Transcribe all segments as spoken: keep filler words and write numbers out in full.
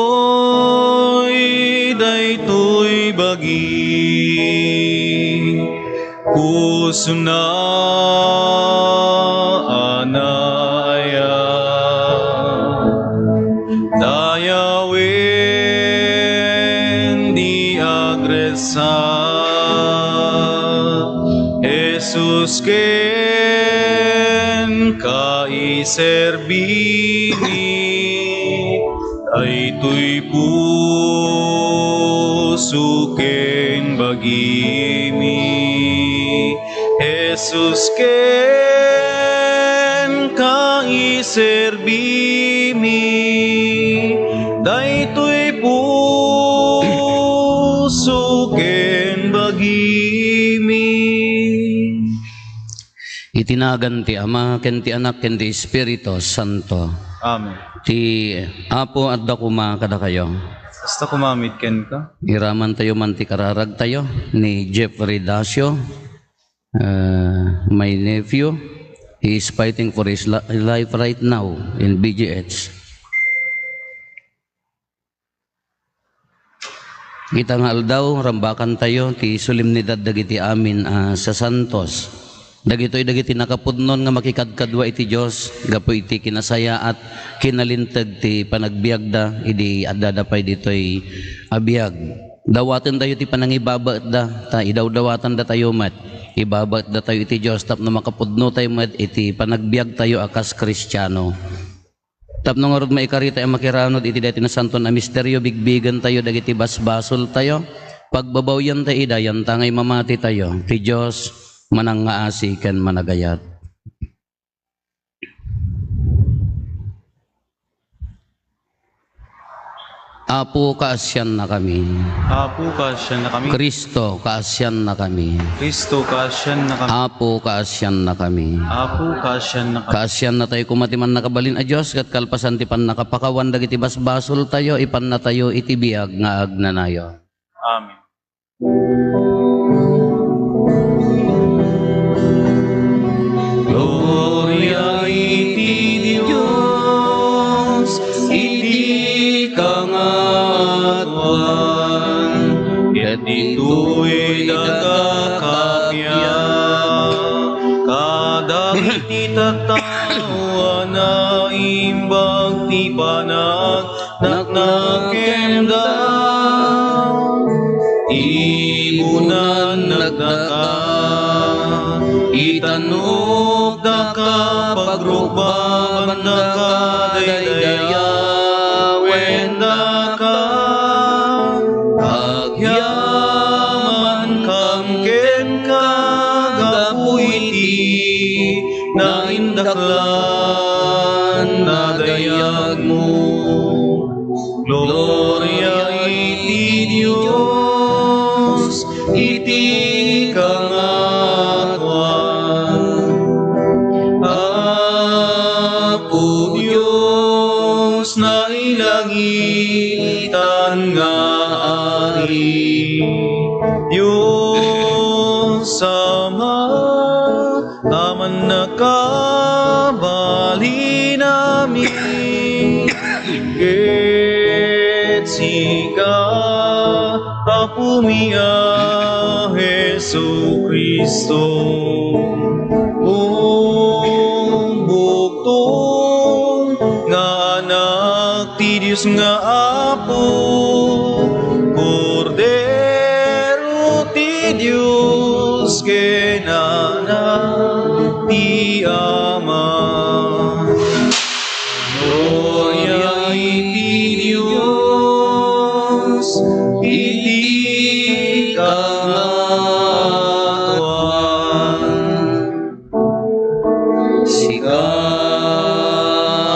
Oy, daytoy bagi, pusona a naayat. Dayawen di agressar, Jesus, kenka iserbimi. Daytoy puso ken bagimi, Jesus, kenka iserbimi. Daytoy puso ken bagimi. Iti nagan ti Ama, ken ti Anak, ken ti Espiritu Santo. Amen. Ti Apo adda koma kadakayo. Kasta koma met kenka. Iramantayo man ti kararagtayo ni Jeffrey Dacio, uh, my nephew. He is fighting for his li-, life right now in B G H. Ita nga aldaw, rambakantayo ti solemnidad dagiti amin a sasantos. Dagitoy dagiti nakapudnon nga makikadkadua iti Dios gapu iti kinasayaat, kinalinteg ti panagbiagda idi addada pay ditoy a biag. Dawatentayo ti panangibabaetda, ta idawdawatandatayo met. Ibabaetdatayo iti Dios tapno makapudnotayo met iti panagbiagtayo a kas Kristiano. Tapno ngarud maikaritayo a makiranod iti daytoy nasanton a misterio, bigbigentayo dagiti basbasoltayo, pagbabawientayo ida, yanta nga imamatitayo, ti Dios manangngaasi ken managayat. Apo, kaasiannakami. Apo, kaasiannakami. Kristo, kaasiannakami. Kristo, kaasiannakami. Apo, kaasiannakami. Apo, kaasiannakami. Kaasiannatayo koma ti Mannakabalin a Dios, ket kalpasan ti pannakapakawan dagiti basbasoltayo, ipannatayo iti biag nga agnanayon. Amen. Gloria iti Dios iti kangatoan, ket ditoy daga kabiag kadagiti tattao a naimbag ti panag naknakemda. Ibunan nagdaka, itanukdaka, pagrukbabandaka, daydayawendaka. Agyamankam kenka gapu iti naindaklan a dayagmo. Gloria iti Dios iti kangatoan. Apo Dios, nailangitan nga Ari, Dios Ama, a Mannakabalin amin, ket sika, Apomi a Jesu-Cristo, umbukton nga Anak ti Dios nga Apo, Kordero ti Dios ken Anak ti Ama. Gloria iti Dios iti kangatoan. Sika a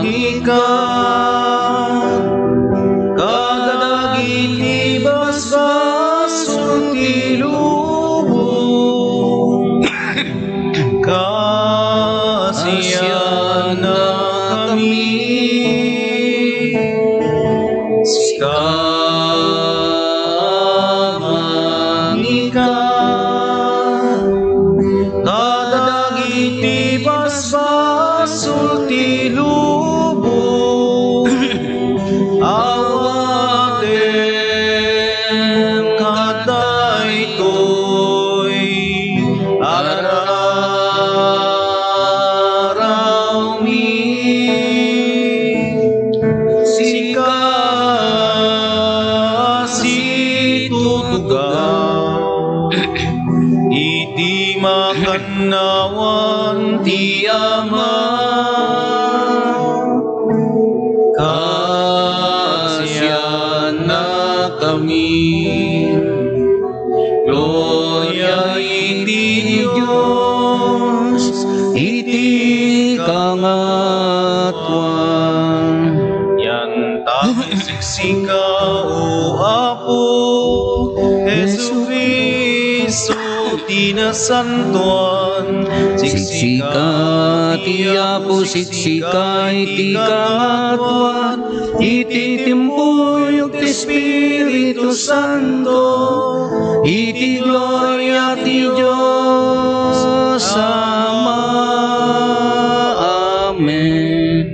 mangikkan kadagiti basbasol ti lubong, kaasiannakami. Sika Gloria iti Dios iti kangatuan. Yan ta siksika, O Apo Jesu-Cristo, ti nasantoan. Siksika ti Apo, siksika iti kangatuan. Iti timpuyog ti Espiritu Santo, iti gloria ti Dios Ama. Amen.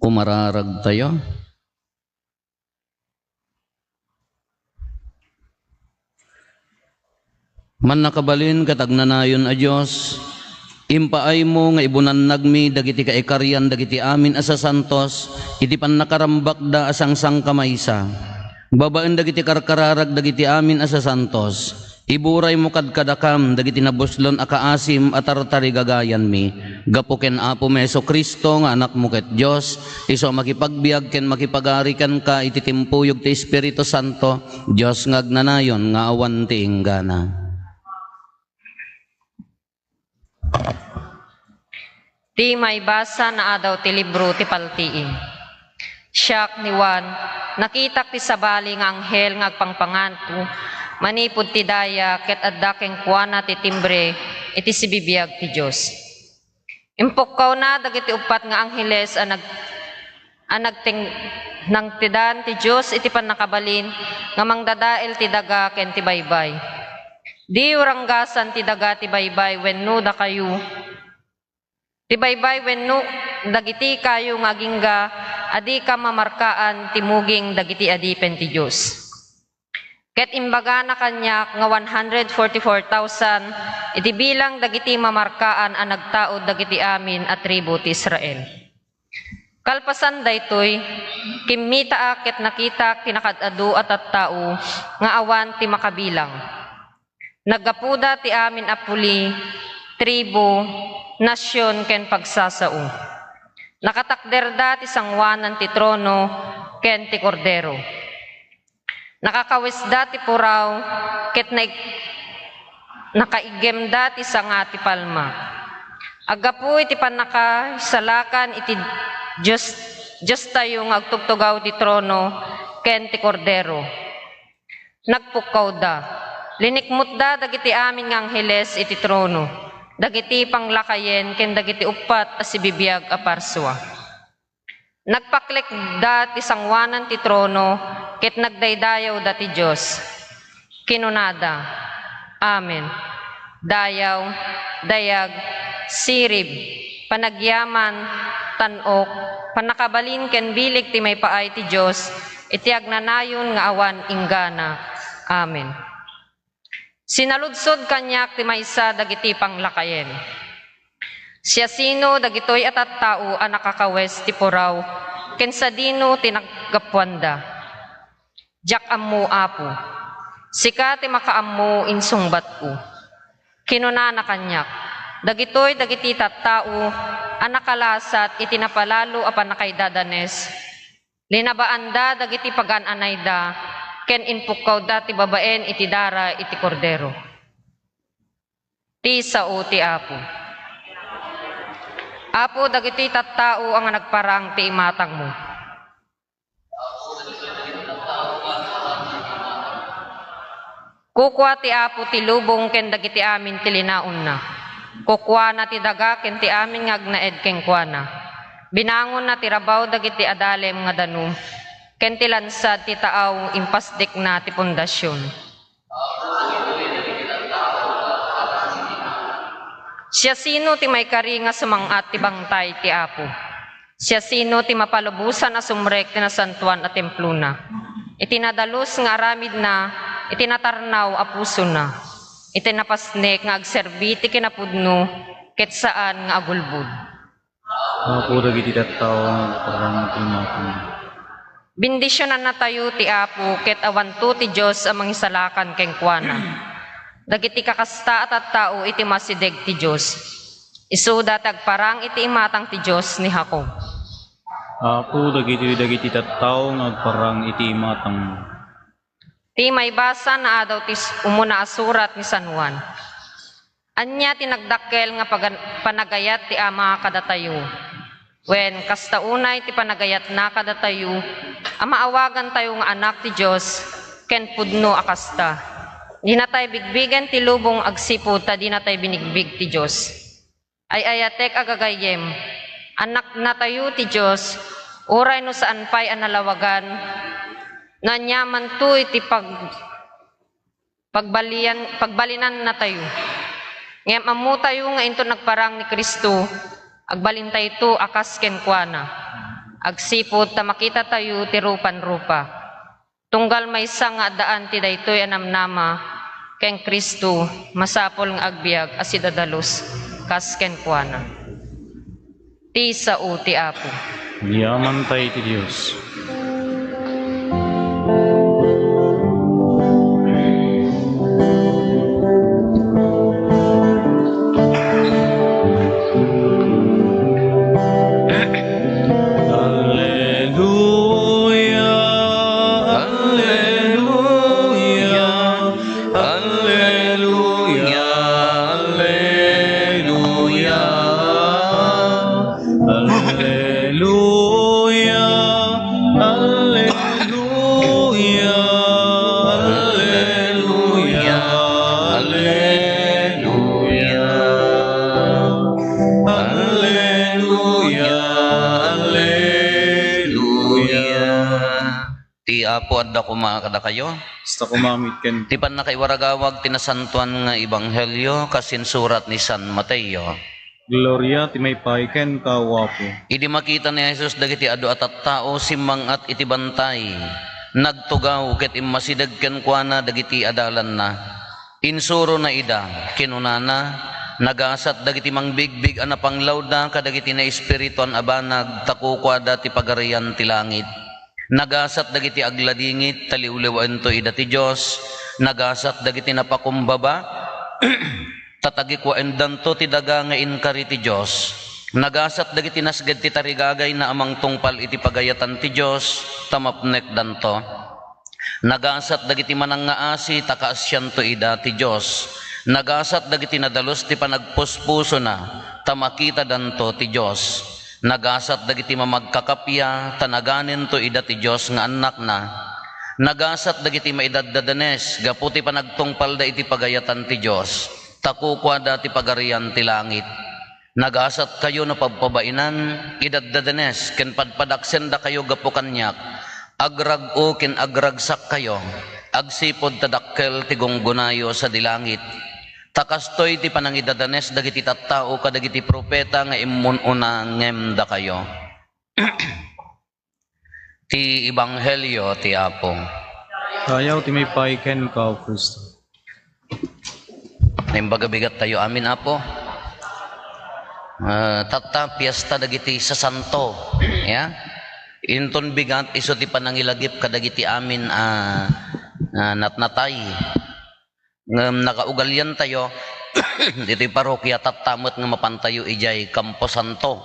Kumararag tayo. Mannakabalin ket agnanayon a Dios, impaaymo nga ibunannagmi dagiti kaikarian dagiti amin a sasantos iti pannakarambakda a sangsangkamaysa. Babaen dagiti karkararag dagiti amin a sasantos, iburaymo kadkadakam dagiti nabuslon a kaasim a tartarigagayanmi. Gapu ken Apomi Jesu-Cristo nga Anakmo ket Dios, isu a makipagbiag ken makipagari kenka iti timpuyog ti Espiritu Santo, Dios nga agnanayon nga awan ti inggana. Ti maibasa nga adaw ti libro ti Paltiing. Siak ni Juan, nakitak ti sabali nga anghel nga agpangpangato manipud ti daya ket adda kenkuana ti timbre iti sibibiag ti Dios. Impukkawna dagiti uppat nga angheles a nag-, a nagteng-, nangtedan ti Dios iti pannakabalin nga mangdadael ti daga ken ti baybay. Diyo ranggasan ti daga ti baybay wenno dakayo. Ti baybay wenno dagiti kayo nga agingga a dika mamarkaan ti muging dagiti adipen ti Dios. Ket imbagana kaniak nga one hundred forty-four thousand iti bilang dagiti mamarkaan a nagtaud dagiti amin a tribu ti Israel. Kalpasan daytoy, kimmitaak ket nakitak ti nakaad-adu a tattao nga awan ti makabilang. Naggapuda ti amin a puli, tribu, nasion, ken pagsasao. Nakatakderda ti sangoanan ti trono ken ti Kordero. Nakakawesda ti puraw ket naig-, nakaiggemda ti sanga ti palma. Aggapu iti pannakaisalakan iti Dios, Diostayo nga agtugtugaw ti trono ken ti Kordero. Nagpukkawda. Linikmutda dagiti amin nga angheles iti trono, dagiti panglakayen ken dagiti uppat a sibibiag a parsua. Nagpaklekda ti sangoanan ti trono ket nagdaydayawda ti Dios. Kinunada, "Amen. Dayaw, dayag, sirib, panagyaman, tan-ok, pannakabalin ken bileg ti maipaay ti Dios iti agnanayon nga awan inggana. Amen." Sinaludsod kaniak ti maysa dagiti panglakayen, "Siasino dagitoy a tattao a nakakawes ti puraw, ken sadino ti naggapuanda?" "Diak ammo, Apo. Sika ti makaammo," insungbatko. Kinunana kaniak, "Dagitoy dagiti tattao a nakalasat iti napalalo a pannakaidadanes. Linabaanda dagiti pagan-anayda ken impukkawda ti babaen iti dara iti Kordero." Ti sao ti Apo. Apo, dagiti tattao a nga nagparang ti imatangmo. Kukua ti Apo ti lubong ken dagiti amin ti linaonna. Kukuana ti daga ken ti amin nga agnaed kenkuana. Binangonna ti rabaw dagiti adalem nga danum, ken ti lansad ti taaw impasdekna ti pundasion. Siasino ti maikari nga sumang-at ti bangtay ti Apo? Siasino ti mapalubosan a sumrek ti nasantoan a templona, iti nadalus nga aramidna, iti natarnaw a pusona, iti napasnek nga agserbi ti kinapudno ket saan nga agulbod? Apo, dagiti tattao nga agparang ti imatangmo. Bendisionannatayo ti Apo ket awanto ti Dios a mangisalakan kenkuana. Dagiti kakasta a tattao iti masideg ti Dios. Isuda ti agparang iti imatang ti Dios ni Jacob. Apo, dagitoy dagiti tattao nga agparang iti imatangmo. Ti maibasa nga adaw ti s-, umuna a surat ni San Juan. Ania ti nagdakkel nga pagan-, panagayat ti Ama kadatayo? Wen, kasta unay ti panagayatna kadatayo a maawagantayo nga anak ti Dios ken pudno a kasta. Dinatay bigbigen ti lubong agsipud ta dinatay binigbig ti Dios. Ay-ayatek a gagayyem, annaknatayo ti Dios, uray no saan pay a nalawagan, no aniamanto iti pag-, pagbalian-, pagbalinannatayo. Ngem ammotayo nga inton nagparang ni Cristo, agbalintayto a kas kenkuana, agsipud ta makitatayo ti rupan-rupa. Tunggal maysa nga addaan ti daytoy a namnama ken Cristo, masapul nga agbiag a sidadalus kas kenkuana. Ti sao ti Apo. Yamantay ti Dios. Alleluia, alleluia, alleluia, alleluia. Alleluia, alleluia, alleluia, alleluia, alleluia, alleluia. Ti Apo adda koma kadakayo. Kasta koma met ken. Ti pannakaiwaragawag ti nasantoan nga ebanghelio kas insurat ni San Mateo. Gloria ti maipaay kenka, O Apo. Idi makita ni Jesus dagiti adu a tattao, simmang-at iti bantay, nagtugaw ket immasideg kenkuana dagiti adalanna. Insurona ida, kinunana, "Nagasat dagiti mangbigbig a napanglawda kadagiti naespirituan a banag, ta kukuada ti Pagarian ti langit. Nagasat dagiti agladingit, ta liwliwaento ida ti Dios. Nagasat dagiti napakumbaba, ta tagikuaendanto ti daga nga inkari ti Dios. Nagasat dagiti nasged ti tarigagayna a mangtungpal iti pagayatan ti Dios, ta mapnekdanto. Nagasat dagiti manangngaasi, ta kaasianto ida ti Dios. Nagasat dagiti nadalus ti panagpuspusona, ta makitadanto ti Dios. Nagasat dagiti mamagkakappia, ta naganento ida ti Dios nga annakna. Nagasat dagiti maidaddadanes gapu ti panagtungpalda iti pagayatan ti Dios, ta kukuada ti Pagarian ti langit. Nagasatkayo no pabpabainan, idaddadanes ken padpadaksendakayo gapu kaniak. Agrag-o ken agragsakkayo, agsipud ta dakkel ti gunggonayo sadi langit. Ta kastoy ti panangidadanes dagiti tattao kadagiti profeta nga immun-una ngem dakayo." Ti Ebanghelio ti Apo. Dayaw ti maipaay kenka, O Cristo. Naimbag a bigattayo amin, Apo. Ah, tatta, fiesta dagiti sasanto. Ya? Inton bigat, isu ti panangilagip kadagiti amin a, a natnatay. Ngem nakaugaliantayo, ditoy parokia, tatta met nga mapantayo idiay Camposanto.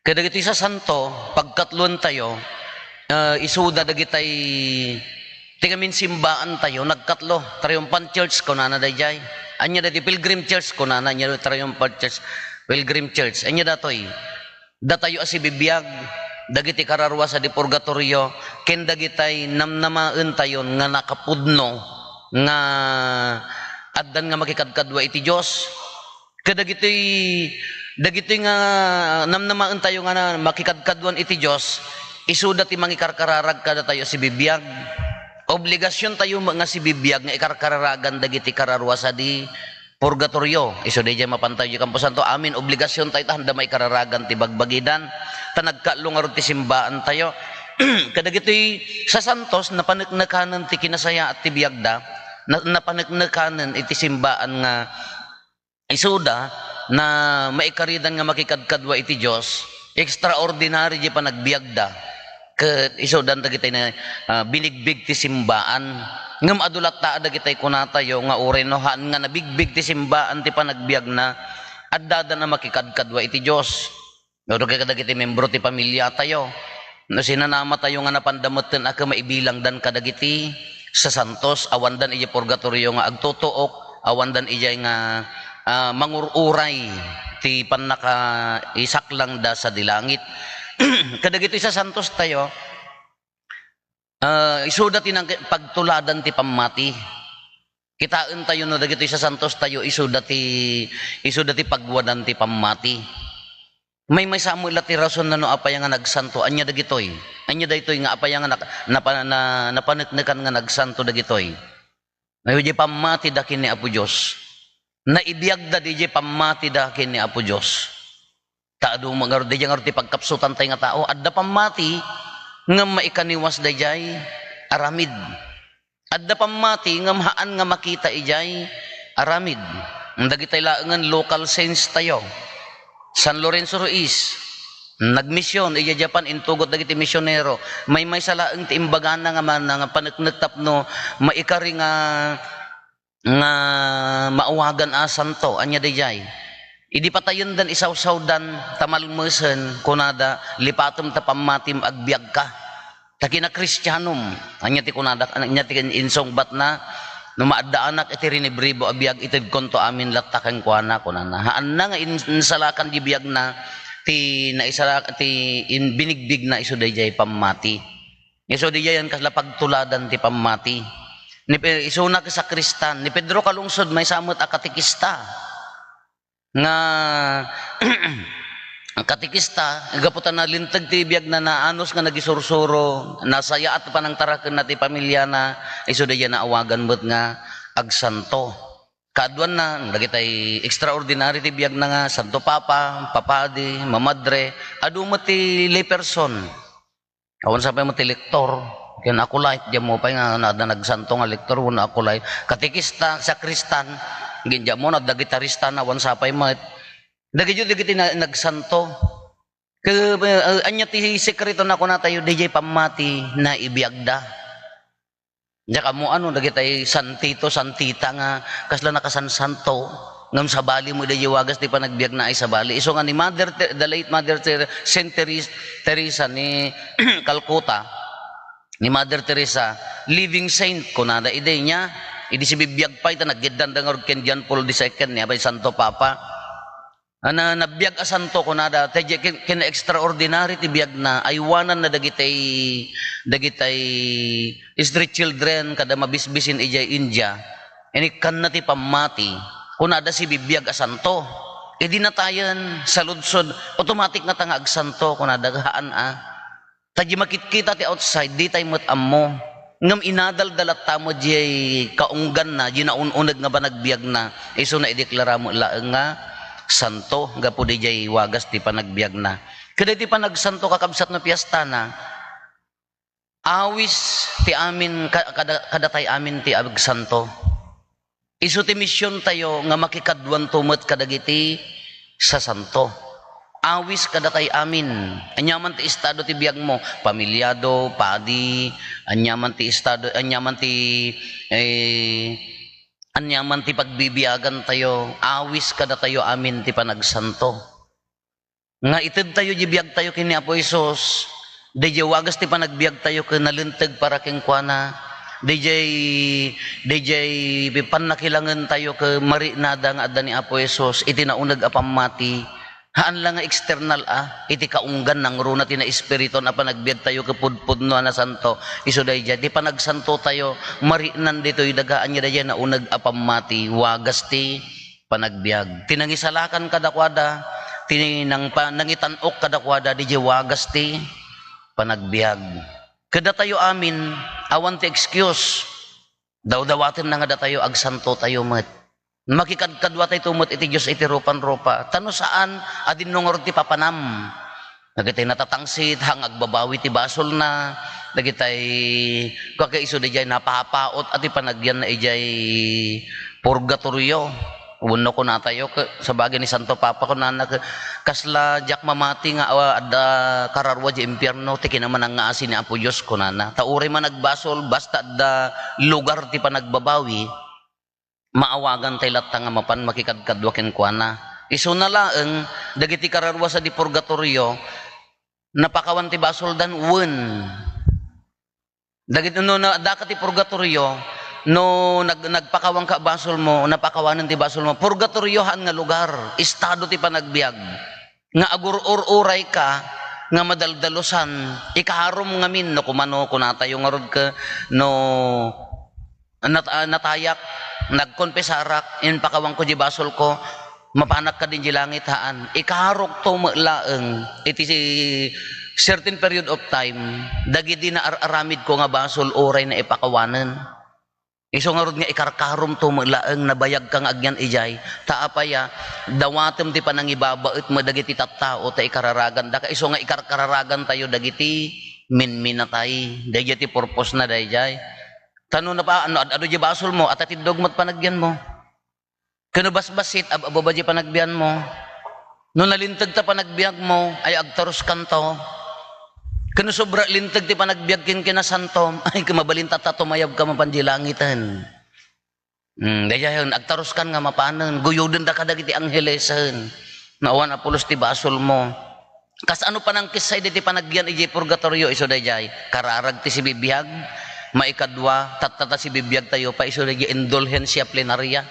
Kadagiti sasanto, pagkatloentayo, ah, isuda dagitay ti ngamin simbaantayo, nagkatlo, Triumphant Church, kunana daydiay. Ania daytoy Pilgrim Church, kunana, ania daytoy Triumphant Church, Pilgrim Church. Ania datoy? Datayo a sibibiag, dagiti kararua sadi purgatorio, ken dagitay namnamaentayon nga nakapudno nga addan nga makikadkadua iti Dios. Kadagitoy, dagitoy nga namnamaentayo nga na-, makikadkaduan iti Dios, isuda ti mangikarkararag kadatayo a sibibiag. Obligasiontayo met nga sibibiag nga ikarkararagan dagiti kararua sadi purgatorio. Isu daydiay mapantayo idiay Camposanto. Amin, obligasiontayo ta haanda maikararagan ti bagbagidan. Ta nagkatlo ngarud ti simbaantayo. Kadagitoy sasantos, napaneknekanen ti kinasayaat ti biagda. Na-, napaneknekanen iti simbaan nga isuda na maikaridan nga makikadkadua iti Dios, extraordinary ti panagbiagda. Ket isudan dagiti na, ah, binigbig ti simbaan. Ngem adu latta dagiti kunatayo nga uray no haan nga nabigbig ti simbaan ti panagbiagna, addadan a makikadkadua iti Dios. Ngarud kadagiti membro ti pamiliatayo, no sinanamatayo nga napanda metten a maibilangdan kadagiti sasantos, awandan idiay purgatorio nga agtutuok, awandan idiay nga, ah, mangur-uray ti pannakaisaklangda sadi langit. Kadagitoy sasantostayo, ah, isuda ti nang-, pagtuladan ti pammati. Kitaentayo no dagitoy sasantostayo, isuda ti, isuda ti pagwadan ti pammati. Maymaysa met la ti rason no apay nga nagsanto. Ania dagitoy? Ania daytoy nga apay nga nak-, napa-, na-, napaneknekan nga nagsanto dagitoy? Nga idiay pammatida ken ni Apo Dios. Naibiagda idiay pammatida ken ni Apo Dios. Ta adu ngarud, daydiay ngarud ti pagkapsutantay nga tao. Adda pammati ngem maikaniwas daydiay aramid. Adda pammati ngem haan nga makita idiay aramid. Dagitay laengen local saintstayo. San Lorenzo Ruiz, nagmision idiay Japan, intugot dagiti misionero. Maymaysa laeng ti imbagana nga man-, nga paneknek tapno maikari nga, nga maawagan a santo. Ania daydiay? Idi patayendan, isawsawdan, ta malmesen, kunada, "Lipatem ta pammatim, agbiagka. Ta kinakristianom." Ania ti kunada, ania ti insungbatna? "No maaddaanak iti rinibribo a biag, itedkonto amin latta kenkuana," kunana. Haanna nga in-, insalakan di biagna ti naisala-, ti in-, binigbigna isu daydiay pammati. Isu daydiay kasla pagtuladan ti pammati. Ni Pe-, isuna ket sakristan. Ni Pedro Calungsod, maysa met a katekista. Nga, ang katekista, gapu ta nalinteg ti biagna, naanus nga nagisursuro, nasayaat ti panangtarakenna ti pamiliana, isu daydiay naawagan met nga agsanto. Kaaduanna, dagitay extraordinary ti biagna nga Santo Papa, Papadi, Mamadre, adu met ti layperson. Awan sa pay met ti lektor, ken acolyte, diammo pay nga adda nagsanto nga lektor wenno acolyte. Katekista, sakristan, ken diammo adda gitarista, awan sa pay met. Dagiti, dagiti na-, nagsanto. Ke-, eh, ania ti sekretona kunatayo, daydiay pammati naibiagda. Diak ammo ano, dagitay San Tito, San Tita nga kasla nakasansanto, ngem sabali met daydiay wagas ti panagbiagna ay sabali. Isu nga ni Mother Te-, the late Mother Ter-, Saint Teres-, Teresa ni Calcutta, ni Mother Teresa, living saint, kunada idi nia, idi sibibiag pay, ta naggeddanda ngarud ken John Paul the Second, ni apay Santo Papa. Ana, nabiag a santo, kunada, ta ken-, ken-, extraordinary ti biagna, aywananna dagitay, dagitay street children, kada mabisbisin idiay India, inikkanna ti pammati, kunada, sibibiag a santo. Idi natayen, saludsod, automatic ngata nga agsanto, kunada, haan a. Ta di makitkita ti outside, ditay met ammo. Ngem inadal da latta met diay kaungganna, diay naun-uneg nga panagbiagna, isu naideklara met laeng nga santo gapu diay wagas ti panagbiagna. Ket iti panagsanto, kakabsat, no piestana, awis ti amin, ka-, kada-, kadatay amin ti agsanto. Isu ti misiontayo nga makikaduanto met kadagiti sasanto. Awis kadatay amin. Aniaman ti estado ti biagmo, pamilyado, padi, aniaman ti estado, aniaman ti, eh, aniaman ti pagbibiagantayo, awis kadatayo amin ti panagsanto. Nga itedtayo diay biagtayo ken ni Apo Jesus, daydiay wagas ti panagbiagtayo ken nalinteg para kenkuana, daydiay, daydiay pannakilangentayo ken marinada nga adda ni Apo Jesus iti nauneg a pammati, haan la nga external a, iti kaunggan nangruna ti naespiritu a panagbiagtayo ken pudpudno a nasanto, isu daydiay ti panagsantotayo, marinan ditoy daga, ania daydiay nauneg a pammati, wagas ti panagbiag. Ti nangisalakan kadakuada, ti nangpa-, nangitan-ok kadakuada, diay wagas ti panagbiag. Kadatayo amin, awan ti excuse. Dawdawatenna nga datayo, agsantotayo met. Makikadkaduatayto met iti Dios iti rupan-rupa. Ta no saan, adinno ngarud ti papanam. Dagitay natatangsit, haan nga agbabawi ti basolna, dagitay, kua ket isu daydiay napapaut a ti panagyanna idiay purgatorio. Wenno kunatayo, ke-, sabagay ni Santo Papa, kunana, ke-, "Kasla diak mamati nga, ah, adda kararua diay impierno, ti kinamnangan nga asi ni Apo Dios," kunana. Ta uray man agbasol, basta adda lugar ti panagbabawi, maawagantay latta nga mapan makikadkadua kenkuana. Isuna laeng, dagiti kararuasa di purgatorio, napakawan ti basoldan, wen. Dagiti no, no, daka ti purgatorio, no nag-, nagpakawanka basolmo, napakawanen ti basolmo. Purgatorio haan nga lugar, estado ti panagbiag. Nga agur-ur-urayka, nga madaldalusan, ikaharom ngamin, no kumano, kunatayo ngarud ke, no nat-, ah, natayak, nagkonpesarak, impakawanko di basolko, mapanak kadin di langit, haan. Ikaharokto met laeng iti si-, certain period of time, dagidi naar-aramidko nga basol uray naipakawanen. Isu ngarud nga ikarkaromto met laeng, nabayagka nga agyan idiay. Ta apay a, dawatem ti panangibabaet met dagiti tattao ta ikararagandaka. Isu nga ikarkaragantayo dagiti minminatay. Daydiay ti purpose na daydiay. Ta no napa-, no ad-adu di basolmo, ata tiddog met panagbianmo. Ken no basbassit, ab-, ababa di panagbianmo. No nalinteg ta panagbiagmo, ay agtaruskanto. Ken no sobra linteg ti panagbiag ken kinasantom, ay mabalin ta tumayabka mapan di langiten. Hmm, daydiayen, agtaruskan nga mapanen, guyodendaka dagiti anghelesen. Naawan a pulos ti basolmo. Kasano panangkissay diti panagyan idiay purgatorio? Isu daydiay, kararag ti sibibiag. Maikadua, tatta ta sibibiagtayo pay, isu daydiay indulhensia plenaria.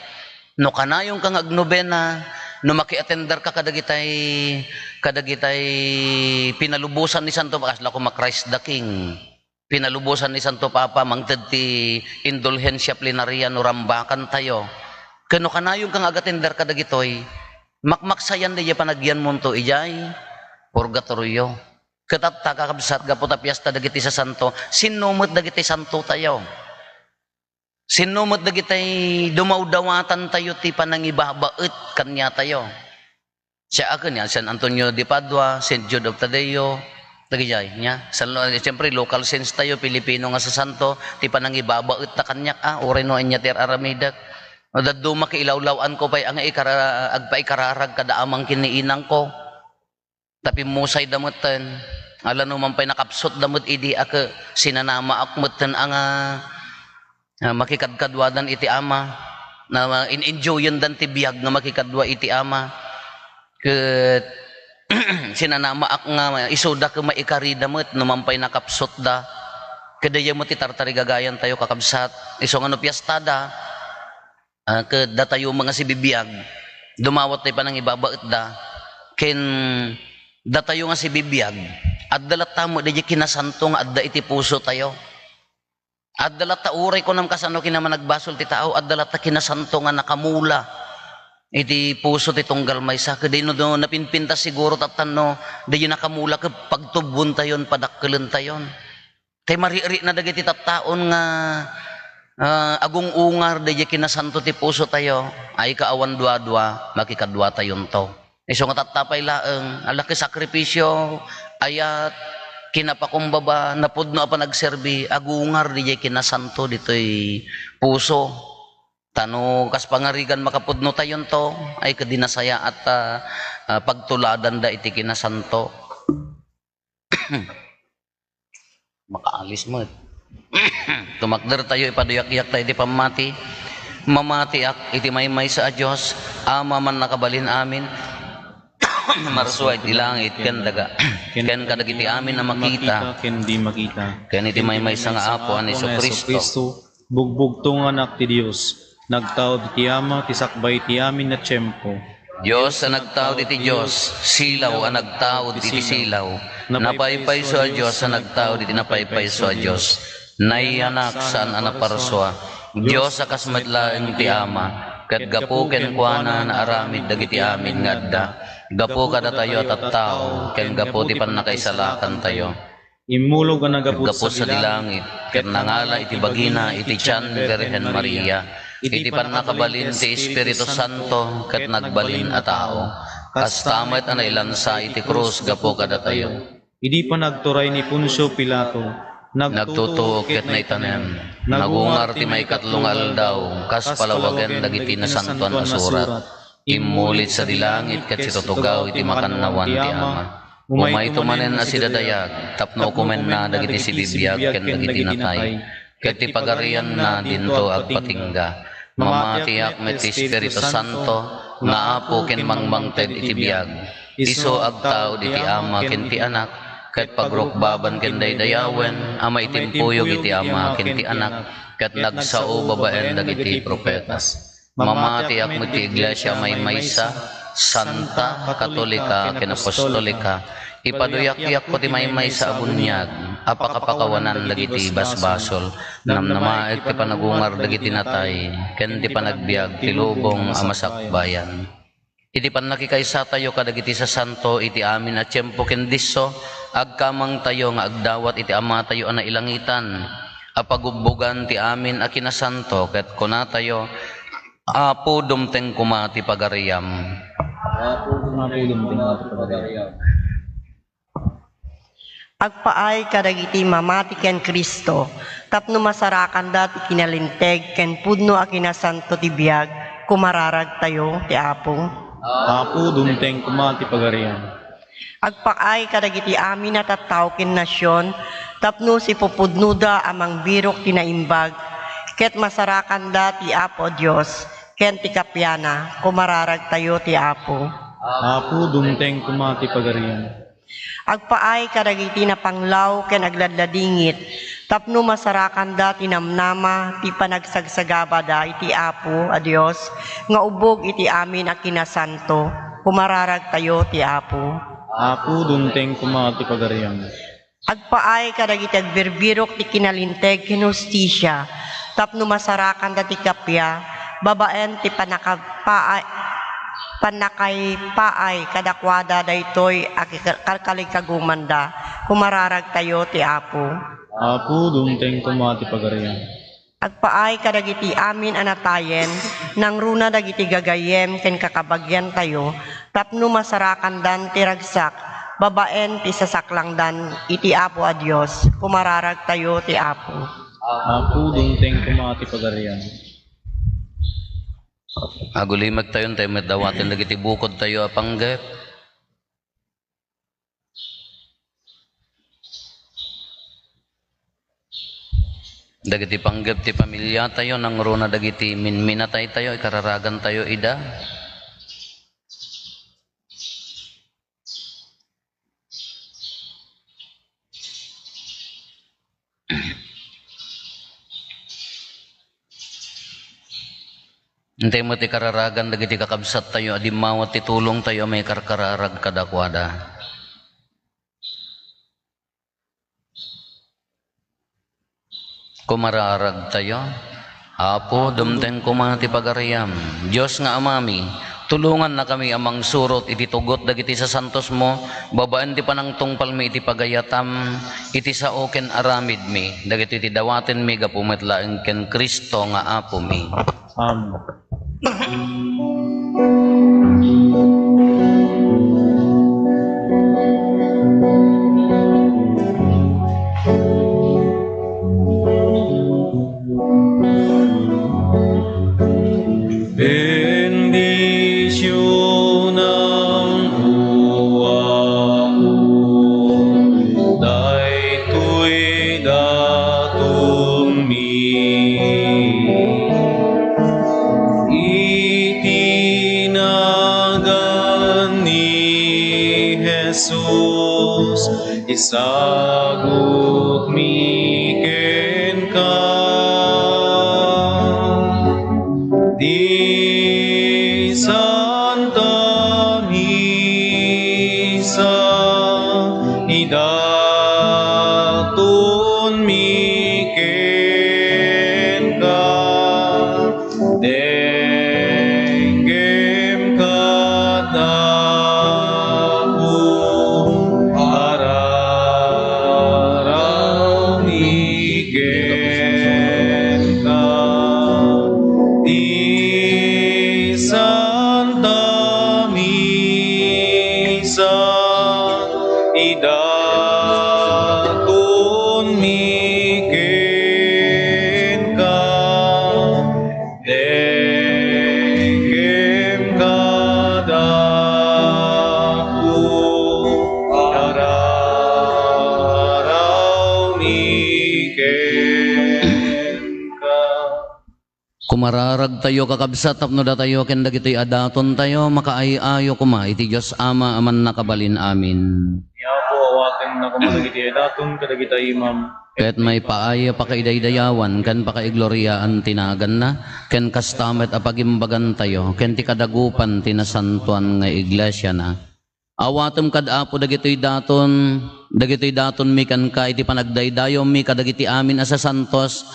No kanayonka nga agnobena, no makiatenderka kadagitay, kadagitay pinalubosan ni Santo, kasla koma Christ the King. Pinalubosan ni Santo Papa, mangted ti indulhensia plenaria no rambakantayo. Ken no kanayonka nga agatender kadagitoy, makmaksayan daydiay panagyanmonto idiay purgatorio. Ket tatta, kakabsat, gapu ta piesta dagiti sasanto, sinno met dagiti santotayo? Sinno met dagitay dumawdawatantayo ti panangibabaet kaniatayo? Siak ken ni San Antonio de Padua, Saint Jude of Tadeo, dagidiay, nia? San Lo-, siyempre, local saints tayo, Pilipino nga sasanto, ti panangibabaet ta kaniak, a, uray no ania ti ar-aramidek. No dadduma ket ilawlaw-anko pay a nga ikara-, agpaikararag kada amang ken ni inangko. Ta pimmusayda metten. Ala no man pay nakapsutda met idi a ket sinanamaak metten a nga, ah, makikadkaduadan iti Ama. Na in-enjoyendan ti biag nga makikadua iti Ama. Ket sinanamaak nga isuda ket maikarida met no man pay nakapsutda. Ket daydiay met ti tartarigagayantayo, kakabsat. Isu nga no piestada, ah, ket datayo nga sibibiag, dumawat ti panangibabaetda, ken datayo nga sibibiag, adda latta met daydiay kinasanto nga adda iti pusotayo. Adda latta, uray kunam kasano kinamanagbasol ti tao, adda latta kinasanto nga nakamula iti puso ti tunggal maysa. Ket no, no napinpintas siguro, tapno daydiay nakamula ket pagtubbontayon, padakkelentayon. Tay marikna dagiti tattaon nga, ah, agung-ungar daydiay kinasanto ti pusotayo, ay ka awan duadua, makikaduatayonto. Isu nga tatta pay laeng, a laki sakripisio, ayat, kinapakumbaba, napudno a panagserbi, agungar daydiay kinasanto ditoy puso. Ta no kas pangarigan makapudnotayonto, ay ket di nasayaat a, ah, pagtuladanda iti kinasanto. Makaalis met. Tumakdertayo, ipaduyakyak tayo iti pammati. Mamatiak iti maymaysa a Dios, Ama a mannakabalin amin, marsua iti langit ken daga, ken kadagiti amin a makita, ken di makita, ken iti maymaysa nga Apo a ni Jesu-Cristo. Bugbugtonganak ti Dios, nagtaud iti Ama ti sakbay ti amin a tiempo. Dios a nagtaud iti Dios, silaw a nagtaud iti silaw, napaypayso a Dios a nagtaud iti napaypayso a Dios, nayanak saan a naparsua, Dios a kas met laeng ti Ama, ket gapu kenkuana naaramid dagiti amin nga adda, gapu kadatayo a tattao, ken gapu ti pannakaisalakantayo. Immulog a naggapu sa langit, ket nangala iti bagina iti tian ni Birhen Maria, iti pannakabalin ti Espiritu Santo, ket nagbalin a tao. Kasta met a nailansa iti krus gapu kadatayo. Idi panagturay ni Poncio Pilato, nagtutuok ket naitanem, nagungar ti maikatlo nga aldaw, kas palawagen dagiti Nasantoan a Surat. Immulit sadi langit ket situtugaw iti makannawan ti Ama. Umayto manen a sidadayag tapno ukomenna dagiti sibibiag ken dagiti natay, ket ti pagarianna dinto agpatingga. Mamatiak met ti Espiritu Santo, nga Apo ken mangmangted iti biag. Isu agtaud iti Ama ken ti Anak, ket pagrukbaban ken daydayawen a maitimpuyog iti Ama ken ti Anak, ket nagsao babaen dagiti profetas. Mamatiak met ti iglesia a maymaysa, santa, katolika, ken apostolika. Ipaduyakyakko ti maymaysa a buniag a pakapakawanan dagiti basbasol. Namnamaek ti panagungar dagiti natay, ken ti panagbiag ti lubong a masakbayan. Iti pannakikaysatayo kadagiti sasanto iti amin a tiempo ken disso, agkamangtayo nga agdawat iti Amatayo a nailangitan a pagubbogan ti amin a kinasanto, ket kunatayo, Apo, dumteng koma ti pagariam. Apo, dumteng koma ti pagariam. Agpaay kadagiti mamati ken Cristo tapno masarakanda ti kinalinteg ken pudno a kinasanto ti biag, kumararagtayo ti Apo. Apo, dumteng koma ti pagariam. Agpaay kadagiti amin a tattao ken nasion tapno sipupudnoda a mangbirok ti naimbag, ket masarakanda ti Apo a Dios ken ti kapiana, kumararagtayo ti Apo. Apo, dumteng koma ti pagariam. Agpaay kadagiti napanglaw ken agladladingit tapno masarakanda ti namnama ti panagsagsagabada iti Apo a Dios nga ubbog iti amin a kinasanto, kumararagtayo ti Apo. Apo, dumteng koma ti pagariam. Agpaay kadagiti agbirbirok ti kinalinteg ken hustisia tapno masarakanda ti kappia babaen ti pannakapaay, pannakaipaay kadakuada daytoy a kika-, kalkalikagumanda, kumararagtayo ti Apo. Apo, dumteng koma ti pagariam. Agpaay kadagiti amin a natayen, nangruna dagiti gagayyem ken kakabagiantayo, tapno masarakandan ti ragsak babaen ti sasaklangdan iti Apo a Dios, kumararagtayo ti Apo. Apo, dumteng koma ti pagariam. Agulimektayo, intay met dawaten dagiti bukodtayo a panggep. Dagiti panggep ti pamiliatayo, nangruna dagiti minminataytayo, ikararagantayo ida. Intay met ikararagan dagiti kakabsattayo a dimmawat ti tulongtayo a maikarkararag kadakuada. Kumararagtayo. Apo, dumteng koma ti pagariam. Dios nga Amami, tulongannakami a mangsurot iti tugot dagiti sasantosmo babaen ti panangtungpalmi iti pagayatam iti sao ken aramidmi, dagitoy ti dawatenmi gapu met laeng ken Cristo nga Apomi. Amen. Bendisionam, O Apo, daytoy datonmi. Iti nagan ni Jesus, isagutmi kenka. Ti Santa Misa, idatonmi kenka. Denggem kadakayo, ararawmi kenka. Ti Santa Misa, idatonmi kenka. Denggem kadakayo, ararawmi kenka. Mararagtayo, kakabsat, tapno datayo ken dagitoy a datontayo makaay-ayo koma iti Dios Ama a Mannakabalin Amin. Ni Apo, awatenna koma dagiti daton kadagiti imam. Ket maipaay a pakaidaydayawan ken pakaigloriaan ti naganna, ken kasta met a pagimbagantayo ken ti kadagupan ti nasantoan nga iglesiana. Awatem kad Apo dagitoy daton, dagitoy datonmi kenka iti panagdaydayawmi kadagiti amin a sasantos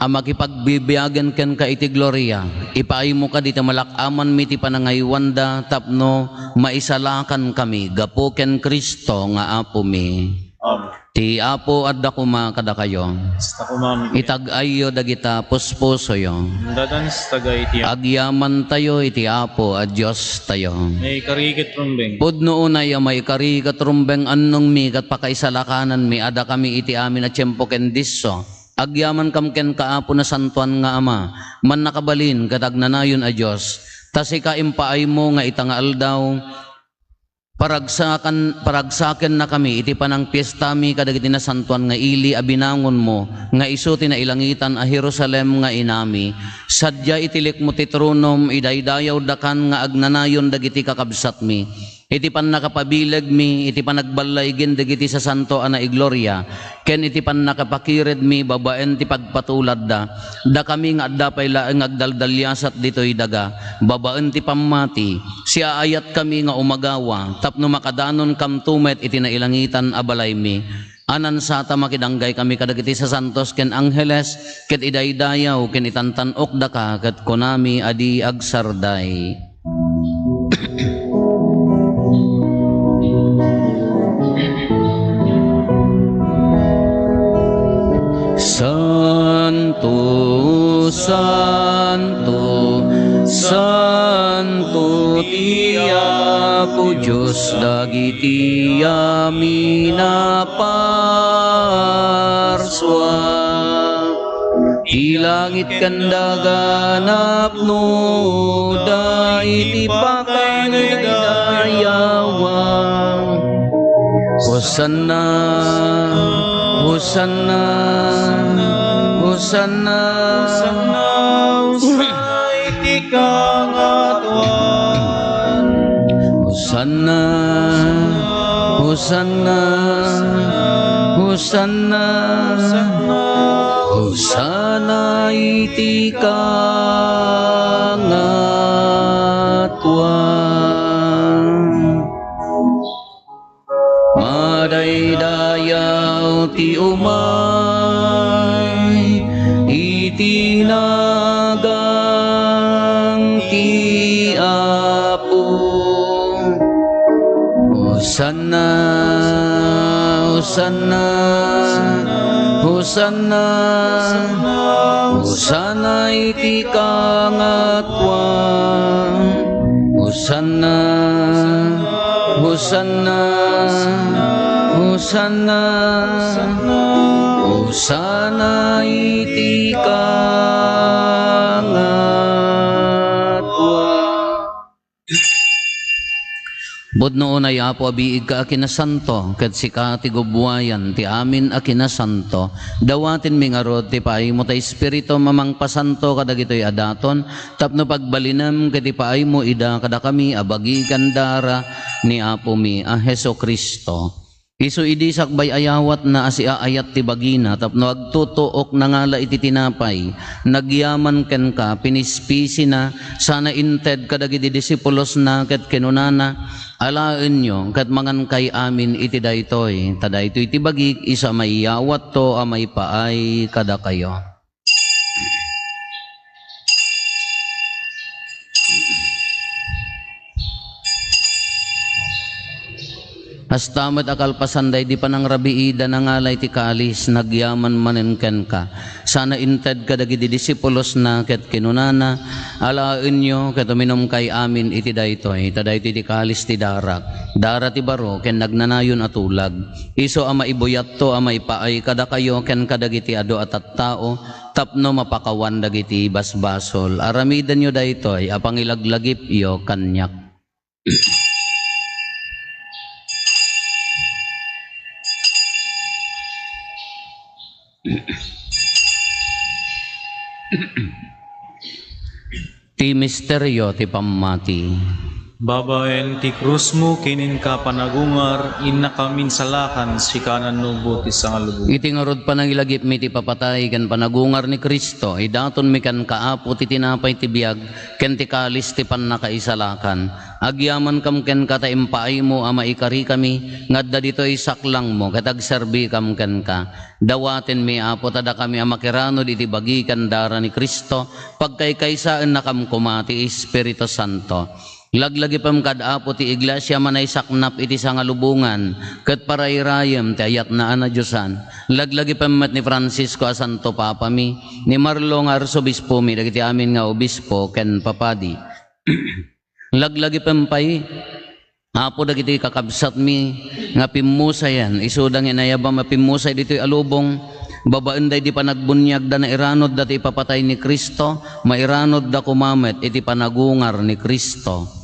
a makipagbibiagen kenka iti gloria. Ipaaymo kadi ti malak-amanmi ti panangaywanda tapno maisalakankami gapu ken Cristo nga Apomi. Amen. Ti Apo adda koma kadakayo. Kasta koma met. Itag-ayyo dagita puspusoyo. Dadan taga iti Apo. Agyamantayo iti Apo a Diostayo. Maikari ket rumbeng. Pudno unay a maikari ket rumbeng, annongmi ket pakaisalakananmi a dakami iti amin a tiempo ken disso. Agyamankam kenka, Apo Nasantoan nga Ama, Mannakabalin ket Agnanayon a Dios. Ta sika impaaymo nga ita nga aldaw, paragsakan-, paragsakennakami iti panangpiestami kadagiti nasantoan nga ili a binangonmo, nga isu ti nailangitan a Jerusalem nga inami. Sadiay iti likmo ti tronom, idaydayawdakan nga agnanayon dagiti kakabsatmi. Iti pannakapabilegmi, iti panagballaygen dagiti sasanto a naigloria, ken iti pannakapakiredmi babaen ti pagpatuladda, dakami nga adda pay laeng nga agdaldaliasat ditoy daga, babaen ti pammati, siaayatkami nga umagawa, tapno makadanonkamto met iti nailangitan a balaymi. Anansa ta makidanggay kami kadagiti sasantos ken angheles, ket idaydayaw ken itantan-okdaka, ket kunami a di agsarday. Santo, santo, santo ti Apo Dios dagiti amin a parsua. Ti langit ken daga napnoda iti pakaidaydayawan. Hosanna, Hosanna, Hosanna. Hosanna, Hosanna iti kangatoan. Hosanna, Hosanna, Hosanna, Hosanna iti kangatoan. Madaydayaw ti umay iti nagan ti Apo. Hosanna, Hosanna, Hosanna, Hosanna iti kangatoan. Hosanna, Hosanna, Hosanna, Hosanna iti kangatoan. Pudno unay, Apo, a biigka a kinasanto, ket sika ti gubbuayan ti amin a kinasanto. Dawatenmi ngarud ti paaymo ta Espiritum a mangpasanto kadagitoy a daton, tapno pagbalinem ket ipaaymo ida kadakami a bagi ken dara ni Apomi a Jesu-Cristo. Isu idi sakbay a yawatna a siaayat ti bagina tapno agtutuok, nangala iti tinapay, nagyaman kenka, pinispisina, sana inted kadagiti disipulosna ket kinunana, "Alaenyo ket mangankay amin iti daytoy, ta daytoy ti bagik, isu a maiyawatto a maipaay kadakayo." Kasta met a kalpasan daydi panangrabiida, nangala iti kalis, nagyaman manen kenka. Sana inted kadagiti disipulosna ket kinunana, "Alaenyo ket uminumkay amin iti daytoy, ta daytoy ti kalis ti darak, dara ti baro ken nagnanayon a tulag. Isu a maibuyatto a maipaay kadakayo ken kadagiti adu a tattao, tapno mapakawan dagiti basbasol. Aramidenyo daytoy a pangilaglagipyo kaniak." Ti misterio ti pammati. Babaen ti krusmo ken inka panagungar, innakam insalakan sika a nannubo ti sangalubongan. Iti ngarud panangilagipmi ti papatay ken panagungar ni Cristo, idatonmi kenka, Apo, ti tinapay ti biag ken ti kalis ti pannakaisalakan. Agyamankam kenka ta impaaymo a maikarikami nga adda ditoy saklangmo ket agserbikam kenka. Dawatenmi, Apo, ta dakami a makiranod iti bagi ken dara ni Cristo, pagkaykaysaennakam koma ti Espiritu Santo. Laglagipem kad, Apo, ti Iglesia a manaysaknap iti sangalubongan ket parairayem ti ayatna a nadiosan. Laglagipem met ni Francisco a Santo Papami, ni Marlo nga Arsobispomi, dagiti amin nga obispo ken papadi. Laglagipem pay, Apo, dagiti kakabsatmi nga pimmusayan, isuda nga inayabam a pimmusay ditoy a lubong, babaen daydi panagbuniagda, nairanodda ti ipapatay ni Cristo, mairanodda koma met iti panagungar ni Cristo.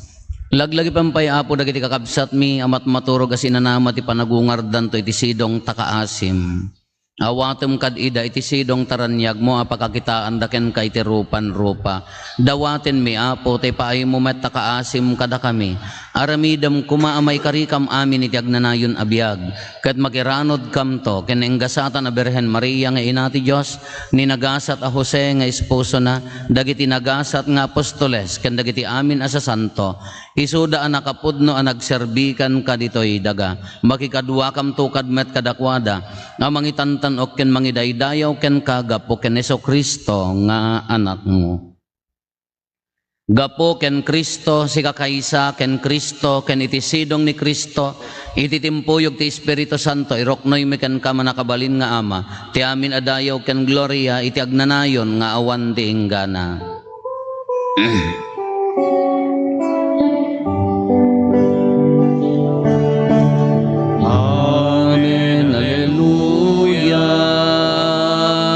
Laglagipem pay, Apo, dagiti kakabsatmi a matmaturog a sinanama ti panagungardanto iti sidong ta kaasim. Awatem kad ida iti sidong ta raniagmo a pakakitaanda kenka iti rupan-rupa. Dawatenmi, Apo, ta ipaaymo met ta kaasim kadakami. Aramidem koma a maikarikam amin iti agnanayon a biag, ket makiranodkamto ken ni enggasatan a Birhen Maria nga Ina ti Dios, ni nagasat a Jose nga esposona, dagiti nagasat nga apostoles, ken dagiti amin a sasanto, isuda a nakapudno a nagserbikanka ditoy daga. Makikaduakamto kad met kadakuada a mangitantan-ok ken mangidaydayaw kenka gapu ken Jesu-Cristo nga Anakmo. Gapu ken Cristo, sikakaysa ken Cristo, ken iti sidong ni Cristo, iti timpuyog ti Espiritu Santo, iruknoymi kenka, mannakabalin nga Ama, ti amin a dayaw ken gloria iti agnanayon nga awan ti inggana. Amen. Alleluia.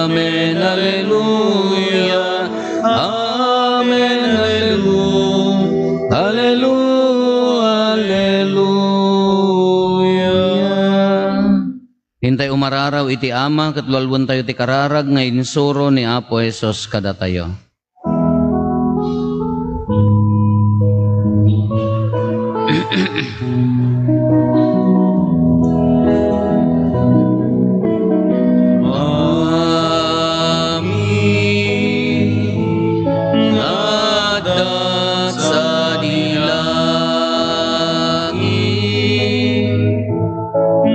Amen. Alleluia. Amen. Alleluia. Alleluia. Intay umararaw iti Ama, ket lualuentayo ti kararag nga insuro ni Apo Jesus kadatayo. Amin. Nga adda sadi langit,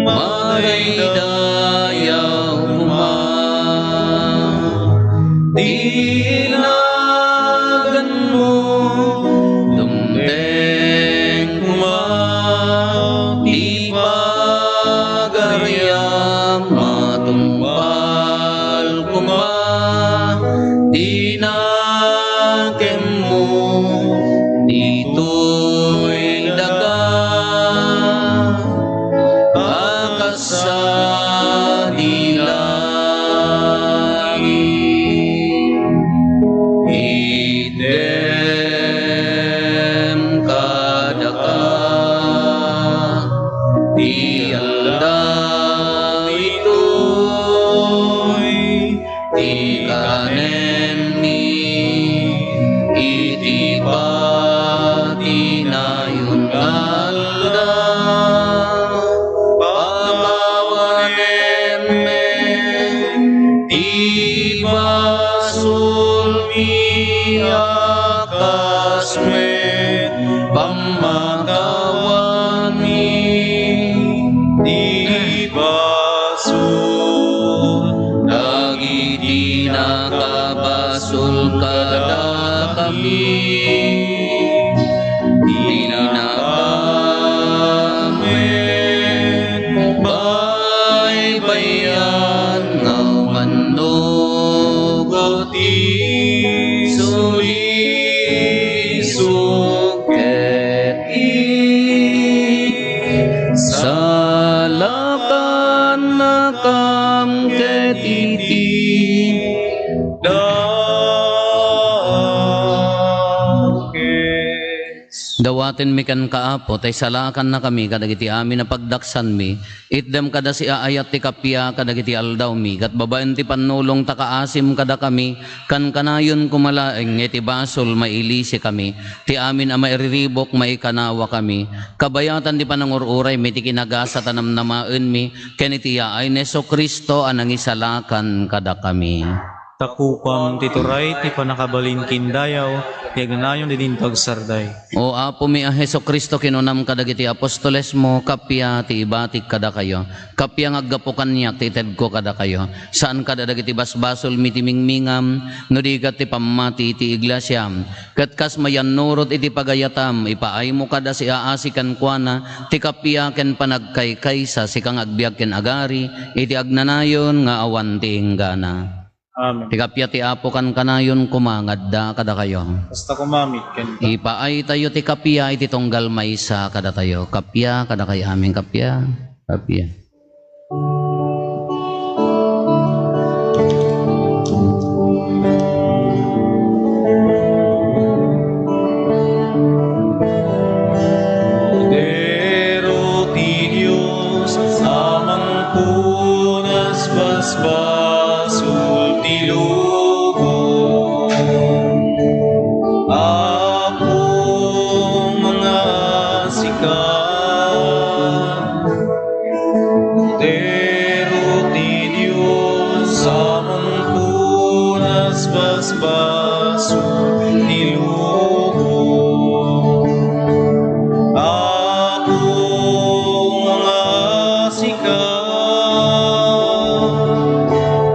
madaydayaw koma ti naganmo, dumteng koma ti pagariam, matungpal koma ti nakemmo ditoy daga a kas sadi langit. Itdem kadaka ti aldaw itoy, ti kanenmi iti patinayon nga aldaw. Pakawanem met ti basolmi a kas met pammakawanmi ti basol dagiti nakabasol kadakami. Dinakam met baybay-an nga umannok ti sulisog ket isalakannakam ket iti dakes. Atenmi kenka, Apo, ta isalakannakami kadagiti amin a pagdaksanmi. Itdem kada siaayat ti kappia kadagiti aldawmi, ket babaen ti pannulong ta kaasim kadakami, kankanayon koma laeng nga iti basol mailisikami. Ti amin a mairiribuk, maikanawakami. Kabayatan ti panangur-uraymi ti kinagasat a namnamaenmi, ken iti yaay ni Jesu-Cristo a nangisalakan kadakami. Ta kukam ti turay, ti pannakabalin ken dayaw, ti agnanayon idin agsardeng. O Apomi a Jesu-Cristo, kinunam kadagiti apostolesmo, kappia ti ibatik kadakayo, kappia nga aggapu kaniak ti itedko kadakayo. Saan kada dagiti basbasolmi ti mingmingam, no di ket ti pammati iti iglesiam. Ket kas mayannurot iti pagayatam, ipaaymo kada siaasi kenkuana ti kappia ken panagkaykaysa, sika nga agbiag ken agari iti agnanayon nga awan ti inggana. Amen. Ti kappia ti Apo kankanayon koma nga adda kadakayo. Kasta koma met kenka. Ipaaytayo ti kappia iti tunggal maysa kadatayo. Kappia kadakayo amin, kappia. Kappia. Kordero ti Dios a mangpunas basbasol ti lubong. Apo, mangasika. Kordero ti Dios a mangpunas basbasol ti lubong. Apo, mangasika.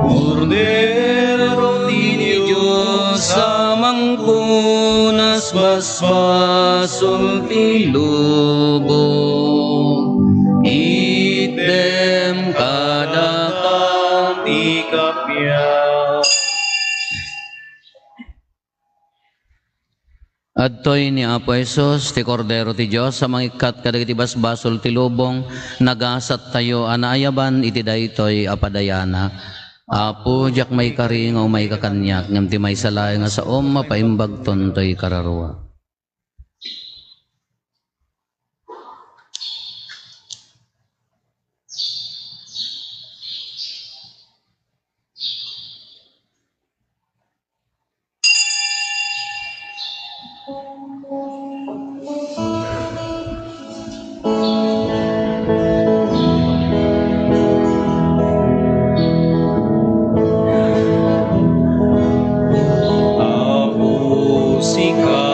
Kordero ti Dios a mangpunas basbasol ti lubong, itdem kadakam ti kappia. Adtoy ni Apo Jesus, ti Kordero ti Dios a mangikkat kadagiti basbasol ti lubong. Nagasattayo a naayaban iti daytoy a padayana. Apo, diak maikari nga umayka kaniak, ngem ti maysa laeng a saom, mapaimbagton toy kararua. Apo, sika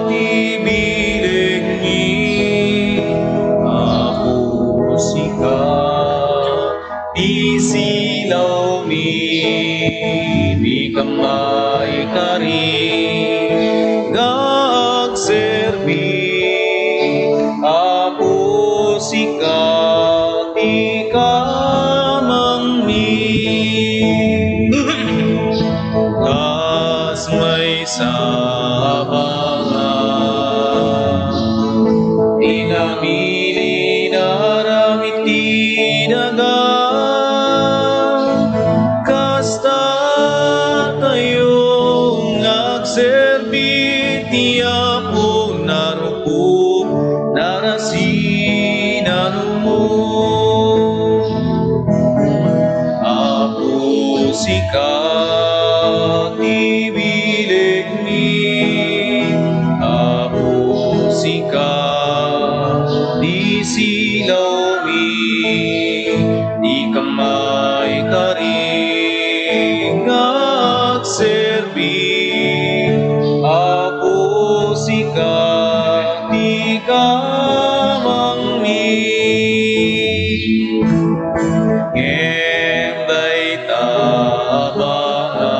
ti bilegmi. Apo, sika ti silawmi, dika maikari nga agserbi. Apo, sika ti kamangmi. Kas maysa a banga, inamili na aramid ti daga. Kasta tayo nga agserbi ti Apo, narukop, narasi, narumog. Apo, sika ti bilegmi. Apo, sika ti silawmi. Dika maikari nga agserbi. Apo, sika ti kamangmi. Ngem dayta a banga,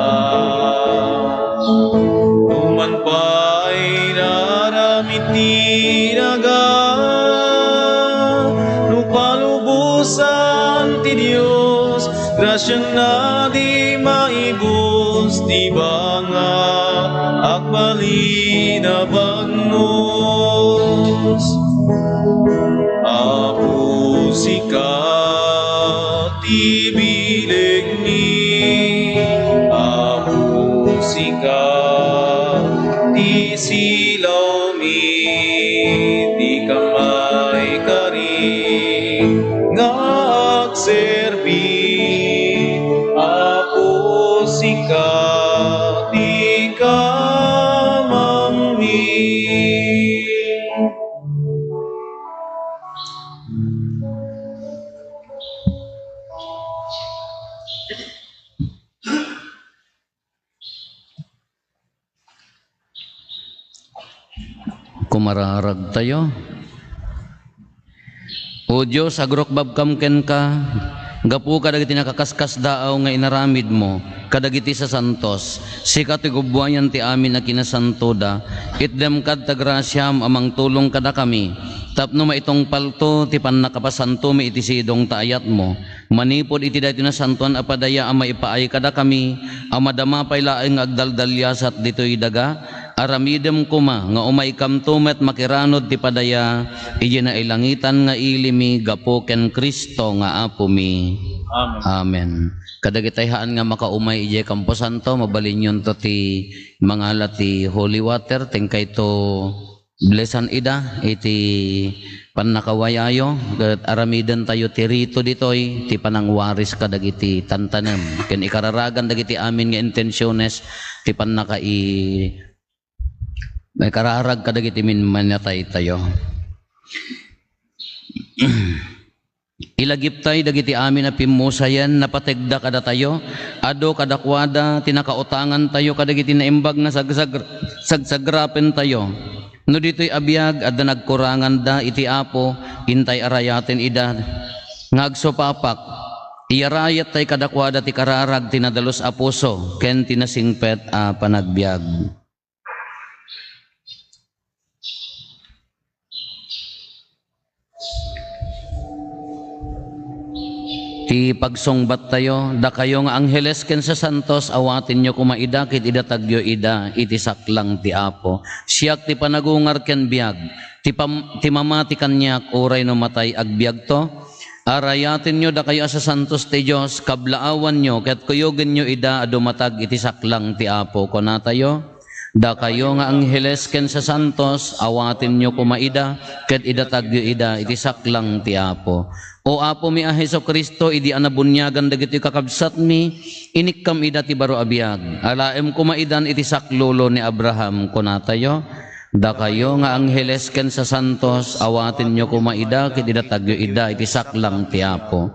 no man pay naaramid ti daga, no palubosan ti Dios, grasianna di maibus ti banga, agbalin a bagnos. Apo, sika ti bilegmi. Apo, sika ti silawmi. Kumararagtayo. O Dios, agrukbabkam kenka, gapu kadagiti nakaskasdaaw nga inaramidmo kadagiti sasantos. Sika ti gubbuayan ti amin a kinasantoda. Itdem kad ta grasiam a mangtulong kadakami, tapno maitungpalto ti pannakapasantomi iti sidong ta ayatmo. Manipud iti daytoy nasantoan a padaya a maipaay kadakami, a madama pay laeng nga agdaldaliasat ditoy daga, aramidem koma nga umaykamto met makiranod ti padaya idiay nailangitan nga ilimi gapu ken Cristo nga Apomi. Amen. Amen. Kadagiti haan nga makaumay idiay kamposanto, mabalinyonto ti mangala ti holy water, ti inkayto blesan ida iti pannakawayayo, ket aramidentayo ti rito ditoy, ti panangwaris kadagiti tantanem, ken ikararagan dagiti amin nga intensiones ti pannakai-, ikararag kadagiti minminataytayo. Ilagiptay dagiti amin a pimmusayen, napategda kadatayo, adu kadakuada ti nakautangantayo kadagiti naimbag nga sagsag-, sagsagrapentayo. No ditoy a biag, adda nagkuranganda iti Apo, intay a rayaten ida nga agsupapak. Iyarayattay kadakuada ti kararag ti nadalus a puso ken ti nasingpet a panagbiag. Ti pagsungbattayo, dakayo nga angheles ken sasantos, awatenyo koma ida ket idatagyo ida iti saklang ti Apo. Siak ti panagungar ken biag, ti pam-, ti mamati kaniak uray no matay agbiagto. Arayatenyo dakayo a sasantos ti Dios, kablaawanyo ket kuyogenyo ida a dumatag iti saklang ti Apo, kunatayo. Dakayo nga angheles ken sasantos, awatenyo koma ida, ket idatagyo ida iti saklang ti Apo. O Apomi a Jesu-Cristo, idi a nabuniagan dagitoy kakabsatmi, inikkam ida ti baro a biag. Alaem koma idan iti saklolo ni Abraham, kunatayo. Dakayo nga angheles ken sasantos, awatenyo koma ida, ket idatagyo ida iti saklang ti Apo.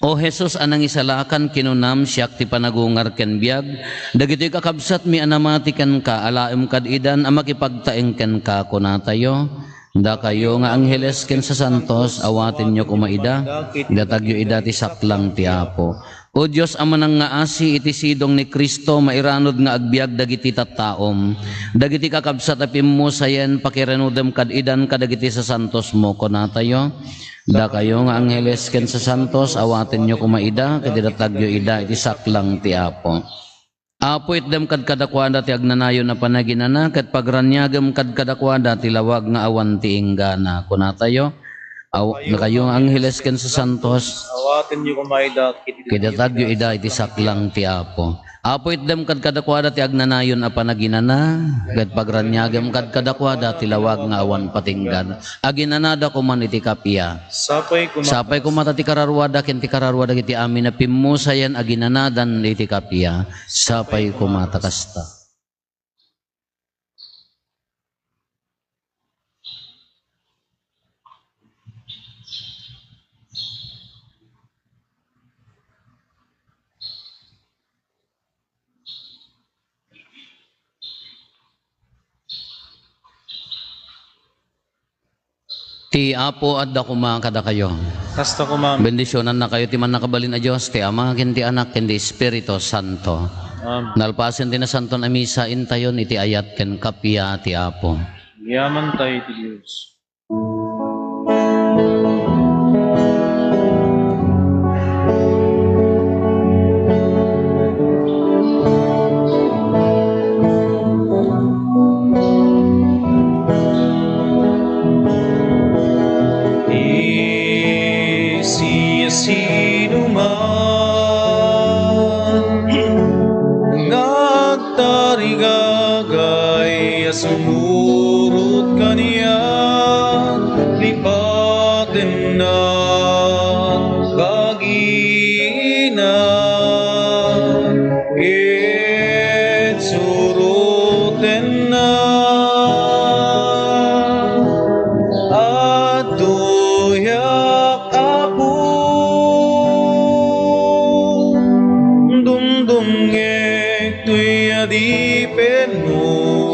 O Jesus a nangisalakan, kinunam, siak ti panagungar ken biag. Dagitoy kakabsatmi a namati kenka, alaem kad idan a makipagtaeng kenka, kunatayo. Dakayo nga angheles ken sasantos, awatenyo koma ida, idatagyo ida ti saklang ti Apo. O Dios a manangngaasi, iti sidong ni Cristo, mairanod nga agbiag dagiti tattaom. Dagiti kakabsat a pimmusayen, pakiranudem kad idan kadagiti sasantosmo, kunatayo. Dakayo nga angheles ken sasantos, awatenyo koma ida, ket idatagyo ida iti saklang ti Apo. Apo, itdem kad kadakuada ti agnanayon a panaginana, ket pagraniagem kad kadakuada ti lawag nga awan ti inggana. Kunatayo, aw-, dakayo nga angheles ken sasantos, awatenyo koma ida, ket idatagyo ida iti saklang ti Apo. Apo, itdem kad kadakuada ti agnanayon a panaginana, ket pagraniagem kad kadakuada ti lawag nga awan patinggan. Aginanada koman iti kappia. Sapay koma. Sapay koma ta ti kararuada ken ti kararuada dagiti amin a pimmusayen aginanadan iti kappia. Sapay koma ta kasta. Ti Apo adda koma kadakayo. Kasta koma. Bendisionannakayo ti Mannakabalin a Dios, ti Ama, ken ti Anak, ken ti Espiritu Santo. Amen. Nalpasen ti Nasanton a Misa, intayon iti ayat ken kappia ti Apo. Yamantayo iti Dios. Ti siasinoman nga agtarigagay a sumurot kaniak, lipatenna, bagina, ket surotenna. Adtoy Daytoy a dipenno,